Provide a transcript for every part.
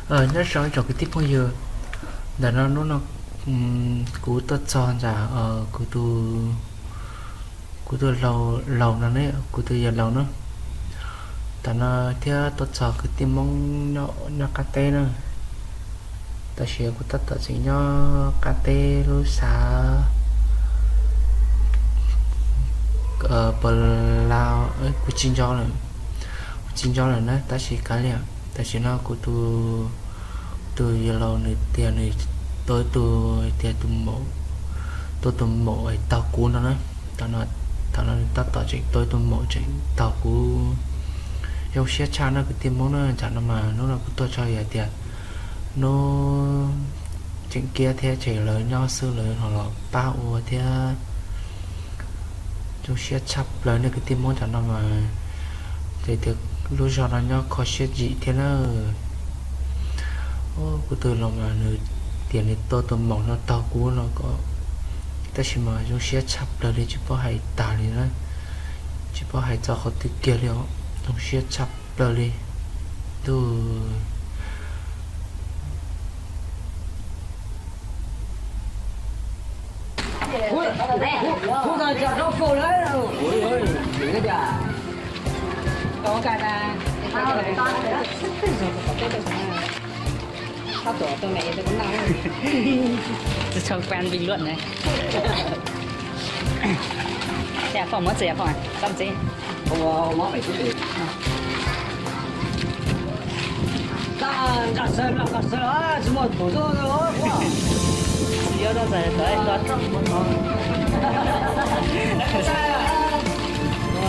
Nyob zoo ib tsoom kwv tij phooj ywg, ntawm no hnub no kuv tuaj txog ntawm kuv tus, kuv tus laus no ne, kuv tus yawg laus na. Tam no thiab tuaj txog kwv tij Hmoob nyob qab teb na. Tam sim kuv tab tom tseem nyob qab teb lub xav Pawg Lau, kuv tsis nco lawm, kuv tsis nco lawm na, tab sis kav liam, tam sim no kuv tus, tus yawg laus nws tias nws tua tus, tias tus maum, tua tus maum taug kuv no na. Thaum no nws tab tom tseem tua tus maum tseem taug kuv. Zoo siab tshaj no kwv tij Hmoob na, tam no mas hnub no kuv tuaj txog yog tias hnub tseem kiab thiab ces lawv nyob xwb lawv ho los pab ua thiab. Zoo siab tshaj plaws nej kwv tij Hmoob tam no mas, ces tias lub zog no nyob kho siab zim thiab na. Kuv tus laus mas nws tias nws tua tus maum no taug kuv no ko, tab sis mas zoo siab tshaj plaws li tsis paub hais tag li na, tsis paub hais txog qhov twg kiag li os, zoo siab tshaj plaws li. Ntuj. Tsis tshua quen bình luận này. Thế à, Phong muốn gì à Phong à? Tao gì? Không có, không có phải chứ gì. Tao, tao sơ, tao sơ, à, chúng mày tổ chức rồi, đúng không? Nhớ tao giờ tới tao.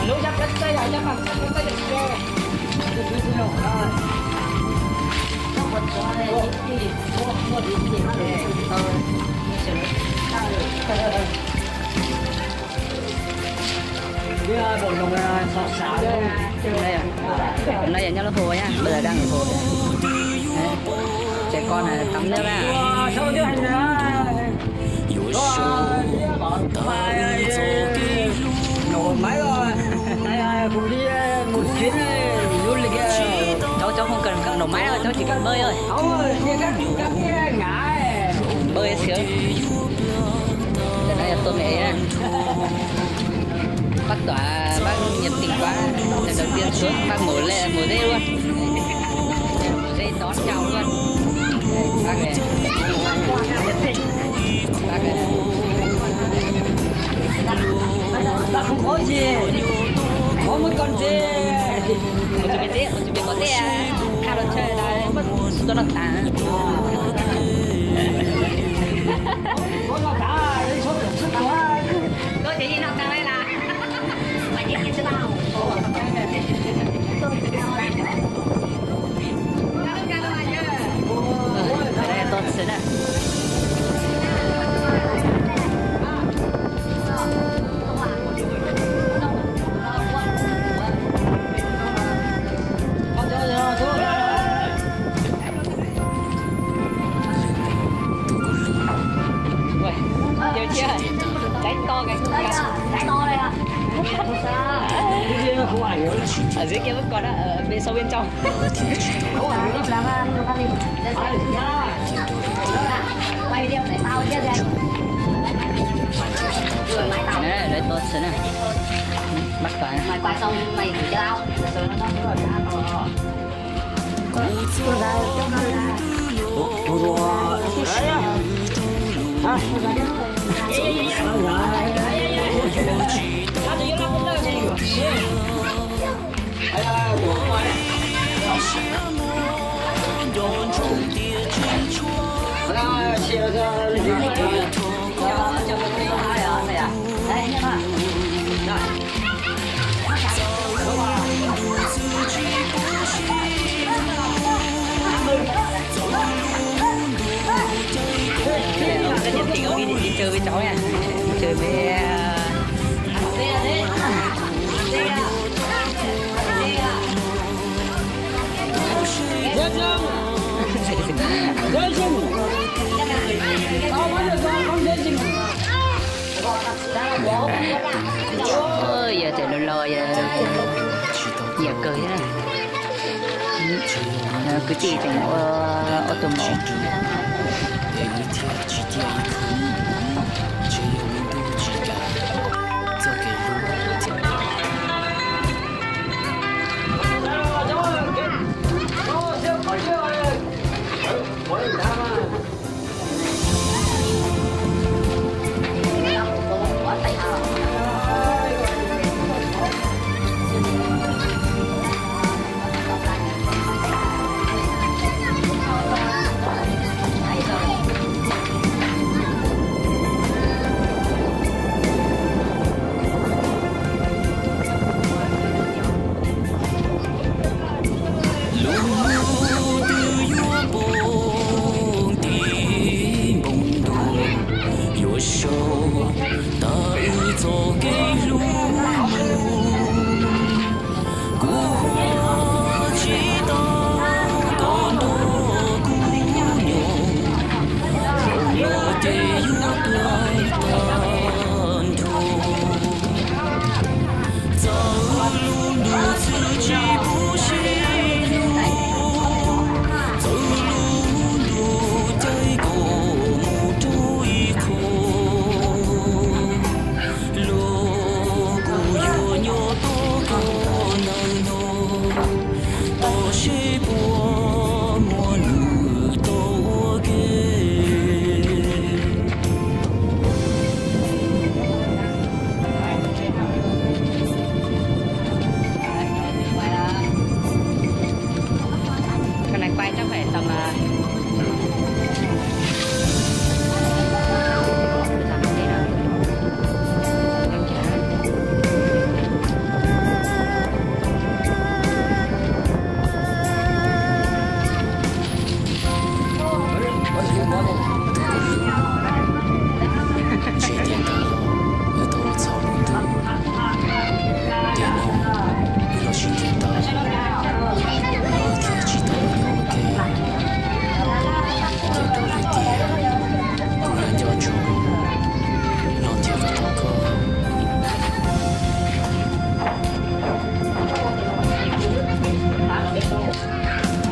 Lũ chắc chắn đây là chắc là chắc chắn đây là. Hôm nay giờ nhớ lũ hồ nhá, bây giờ đang ở hồ. Đấy. Trẻ con này tắm nước á. Nổ máy rồi. Cháu, cháu không cần, cần nổ máy đâu, cháu chỉ cần bơi thôi. Bơi sướng. Đợt này là tôi mẹ nhá. Bác Toán, bác nhiệt tình quá. Lần đầu tiên xuống, bác mổ lẹ, mổ dê luôn. Mổ dê đón chào luôn. Bác này. Bác này. Bác không có gì. Có một con dê. Một con dê, một con dê có dê à? Hai con chơi là cho nó tả. Có thể đi nào tao đây là. Ui, nhiều chưa? Cháy to cái. Ở dưới kia vẫn còn đó, ở bên sâu bên trong. Đấy, đấy, tôi xin nè. Bắt phải. Mày quay xong mày gửi cho tao. Các chương trình ông đi, đi chơi với cháu nha. Đi chơi với, à, Ôi, giờ chạy lò lò giờ nhiều cờ thế này. Kwv tij tseem ua tus maum. Es wb thiaj tsis ciaj ib khub, ntshe yog lub ntuj tsis kam txoj kev hlub. Lub hnub twb yuav poob tim npoo ntuj, yuav sau tas wb txoj kev hlub mus. Kuv ua tsis tau kom nrog kuv nyob, hlob los ces yuav tuag tag nrho. Txawm lub ntuj txwv tsis pub sib hlub, txawm lub ntuj caij kom mus rau ib qho, los kuv yuav nyob tos koj ntawm no, tos seb puas muaj nws tau ua ke. Con này quay chắc phải tầm, à, Tus kuv hlub, ntshe tiam tas los wb tau ua txhaum lub ntuj. Tiam no wb los sib nrhiav tau, los thiaj tsis tau los nyob ua ke. Cia rau lwm tiam kuv yuav nco ntsoov los nrhiav kom tau koj.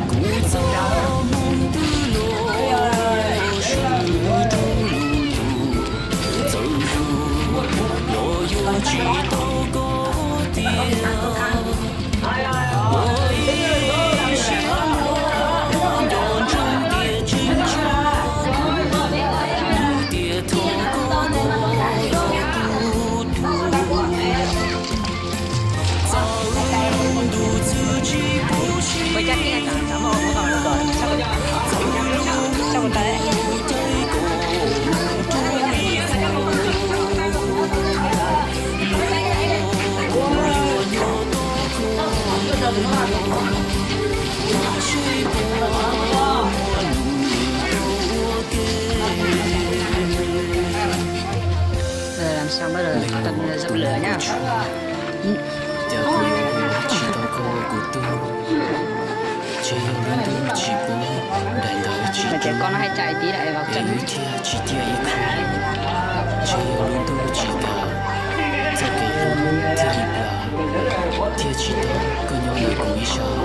Kuv txoj hmoo twb los swb rau lub ntuj, txawm hlub los yuav tsis tau koj tiag. Ua ib siab nco ntsoov tias tseem tshuav kuv, tias thov koj tos kuv tus. Txawm lub ntuj txwv tsis pub sib hlub, txawm lub ntuj caij kom mus rau ib qho, los kuv yuav nyob tos koj ntawm no, tos seb puas muaj nws tau ua ke. Leej muam, tus neeg kuv tshuv, cas kuv yuav ua tsis tau koj ua kuv tug. Ntshe yog lub ntuj tsis pub, daim ntawv tsis rub, es wb thiaj tsis ciaj ib khub. Ntshe yog lub ntuj tsis kam, txoj kev hlub thiaj li plam, thiaj tsis tau koj nyob ntawm kuv ib sab.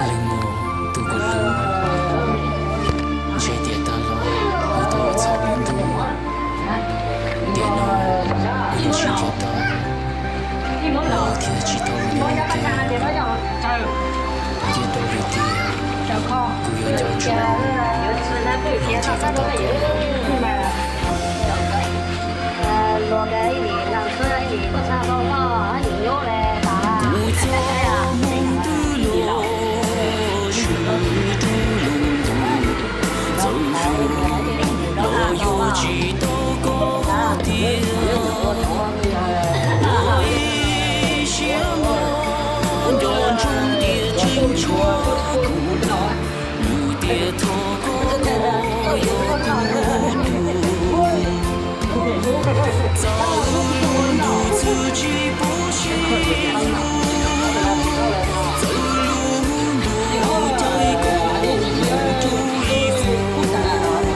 Leej muam, tus kuv hlub, ntshe tiam tas los wb tau ua txhaum lub ntuj. Tiam no wb los sib nrhiav tau, los thiaj tsis tau los nyob ua ke. Cia rau lwm tiam kuv yuav nco ntsoov los nrhiav kom tau koj. Kuv txoj hmoo twb los swb rau lub ntuj, txawm hlub los yuav tsis tau koj tiag. Ua ib siab nco Txawm lub ntuj txwv tsis pub sib hlub, txawm lub ntuj caij koom mus rau ib txhia, los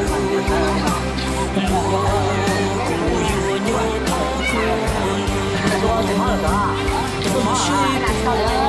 kuv yuav nyob tos koj los, tos seb puas